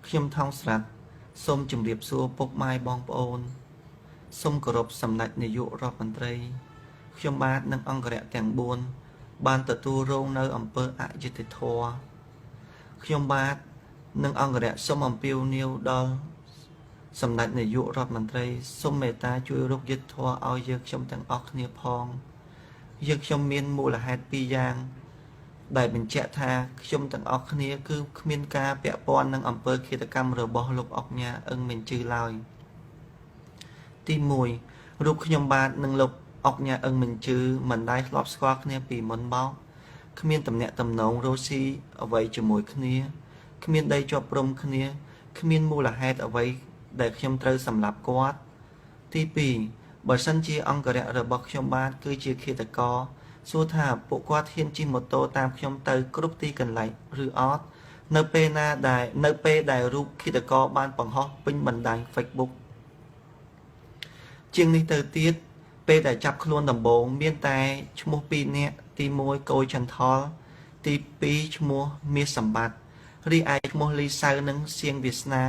ខ្ញុំថោងស្រាត់សូមជម្រាបសួរពុកម៉ែបងប្អូនសូមគោរពសម្ដេចនាយករដ្ឋមន្ត្រីខ្ញុំបាទនិងអង្គរក្សទាំង4បានទទួលរងនៅអំពើអយុត្តិធម៌ខ្ញុំបាទនិងអង្គរក្សសូមអំពាវនាវដល់សម្ដេចនាយករដ្ឋមន្ត្រីសូមមេត្តាជួយរកយុត្តិធម៌ឲ្យយើងខ្ញុំទាំងអស់គ្នាផងយើងខ្ញុំមានមូលហេតុពីរយ៉ាងដែលបញ្ជាក់ថាខ្ញុំទាំងអស់គ្នាគឺគ្មានការពាក់ព័ន្ធនឹងអំពើឃាតកម្មរបស់លោកអុកញ៉ាអ៊ឹងមេងជឺឡើយទី1រូបខ្ញុំបាទនិងលោកអុកញ៉ាអ៊ឹងមេងជឺមិនដែលធ្លាប់ស្គាល់គ្នាពីមុនមកគ្មានទំនាក់ទំនងរស់ស៊ីអ្វីជាមួយគ្នាគ្មានដីជាប់ព្រំគ្នាគ្មានមូលហេតុអ្វីដែលខ្ញុំត្រូវសម្លាប់គាត់ទី2បើសិនជាអង្គរក្សរបស់ខ្ញុំបាទគឺជាឃាតករសួរថាពួកគាត់ហ៊ានជិះម៉ូតូតាមខ្ញុំទៅគ្រប់ទីកន្លែងឬអត់នៅពេលណាដែលនៅពេលដែលរូបឃាតករបានបង្ហោះពេញបណ្ដាញ Facebook ជាងនេះទៅទៀតពេលដែលចាប់ខ្លួនដំបូងមានតែឈ្មោះ2នាក់ទី1កូចន្ទថលទី2ឈ្មោះមាសសម្បត្តិរីឯឈ្មោះលីសៅនិងសៀងវាសនា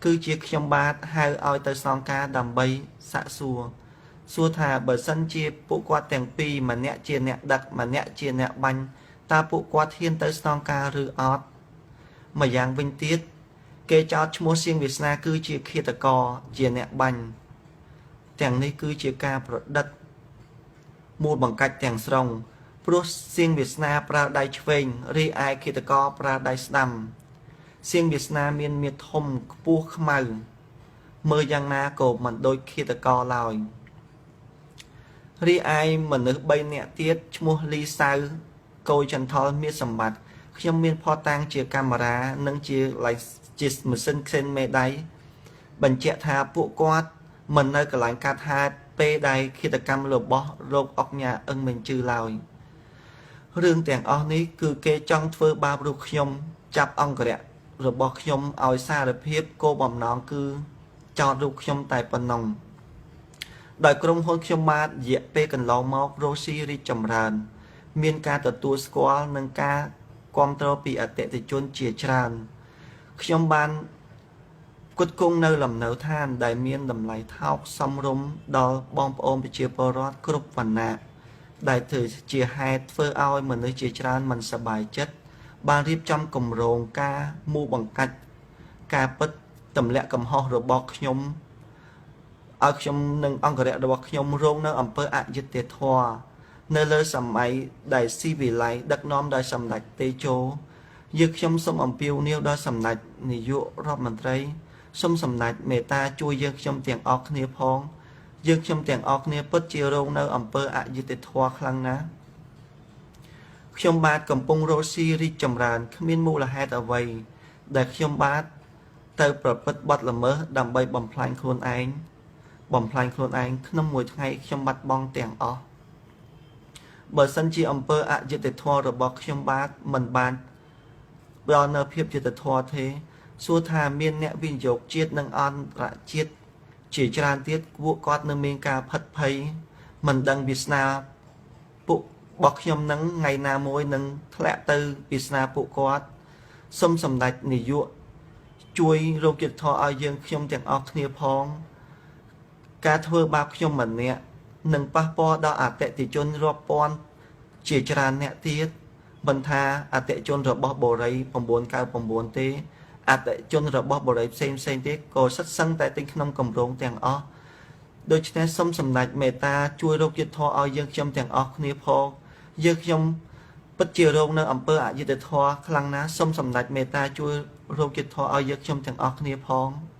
គឺជាខ្ញុំបាទហៅឲ្យទៅស្នងការដើម្បីសាកសួរសួរថាបើសិនជាពួកគាត់ទាំងពីរម្នាក់ជាអ្នកដឹកម្នាក់ជាអ្នកបាញ់តើពួកគាត់ហ៊ានទៅស្នងការឬអត់ម្យ៉ាងវិញទៀតគេចោទឈ្មោះសៀងវាសនាគឺជាឃាតករជាអ្នកបាញ់ទាំងនេះគឺជាការប្រឌិតមូលបង្កាច់ទាំងស្រុងព្រោះសៀងវាសនាប្រើដៃឆ្វេងរីឯឃាតករប្រើដៃស្ដាំសៀងវាសនាមានមាឌធំខ្ពស់ខ្មៅមើលយ៉ាងណាក៏មិនដូចឃាតករឡើយរីឯមនុស្ស3នាក់ទៀតឈ្មោះលីសៅកូចន្ទថលមាសសម្បត្តិខ្ញុំមានភស្តុតាងជាកាមេរ៉ានិងជាជាម៉ាស៊ីនខ្សេនមេដៃបញ្ជាក់ថាពួកគាត់មិននៅកន្លែងកាត់ហេតុពេលដែលឃាតកម្មរបស់លោកអុកញ៉ាអ៊ឹងមេងជឺឡើយរឿងទាំងអស់នេះគឺគេចង់ធ្វើបាបរូបខ្ញុំចាប់អង្គរក្សរបស់ខ្ញុំឲ្យសារភាពគោលបំណងគឺចោទរូបខ្ញុំតែប៉ុណ្ណឹងដោយក្រុមហ៊ុនខ្ញុំបាទរយៈពេលកន្លងមករស់ស៊ីរីកចម្រើនមានការទទួលស្គាល់និងការគាំទ្រពីអតិថិជនជាច្រើនខ្ញុំបានផ្គត់ផ្គង់នៅលំនៅឋានដែលមានតម្លៃថោកសមរម្យដល់បងប្អូនប្រជាពលរដ្ឋគ្រប់វណ្ណៈដែលធ្វើជាហេតុធ្វើឲ្យមនុស្សជាច្រើនមិនសប្បាយចិត្តបានរៀបចំគម្រោងការមូលបង្កាច់ការពិតទម្លាក់កំហុសរបស់ខ្ញុំឲ្យខ្ញុំនិងអង្គរក្សរបស់ខ្ញុំរងនៅអំពើអយុត្តិធម៌នៅលើសម័យដែលស៊ីវិល័យដឹកនាំដោយសម្ដេចតេជោយើងខ្ញុំសូមអំពាវនាវដល់សម្ដេចនាយករដ្ឋមន្ត្រីសូមសម្ដេចមេត្តាជួយយើងខ្ញុំទាំងអស់គ្នាផងយើងខ្ញុំទាំងអស់គ្នាពិតជារងនៅអំពើអយុត្តិធម៌ខ្លាំងណាស់ខ្ញុំបាទកំពុងរកស៊ីរីកចម្រើនគ្មានមូលហេតុអ្វីដែលខ្ញុំបាទទៅប្រព្រឹត្តបទល្មើសដើម្បីបំផ្លាញខ្លួនឯងក្នុងមួយថ្ងៃខ្ញុំបាត់បង់ទាំងអស់បើសិនជាអំពើអយុត្តិធម៌របស់ខ្ញុំបាទមិនបានផ្ដល់នៅភាពយុត្តិធម៌ទេសួរថាមានអ្នកវិនិយោគជាតិនិងអន្តរជាតិជាច្រើនទៀតពួកគាត់នៅមានការផិតភ័យមិនដឹងវាសនាពួករបស់ខ្ញុំនឹងថ្ងៃណាមួយនឹងធ្លាក់ទៅវាសនាពួកគាត់សូមសម្ដេចនាយកជួយរកយុត្តិធម៌ឲ្យយើងខ្ញុំទាំងអស់គ្នាផងការធ្វើបាបខ្ញុំម្នាក់នឹងប៉ះពាល់ដល់អតិថិជនរាប់ពាន់ជាច្រើនអ្នកទៀតមិនថាអតិថិជនរបស់បូរី999ទេអតិថិជនរបស់បូរីផ្សេងផ្សេងទៀតក៏សិតសឹងតែទិញក្នុងគម្រោងទាំងអស់ដូច្នេះសូមសម្ដេចមេត្តាជួយរកយុត្តិធម៌ឲ្យយើងខ្ញុំទាំងអស់គ្នាផងយើងខ្ញុំពិតជារងនៅអំពើអយុត្តិធម៌ខ្លាំងណាស់សូមសម្ដេចមេត្តាជួយរកយុត្តិធម៌ឲ្យយើងខ្ញុំទាំងអស់គ្នាផង។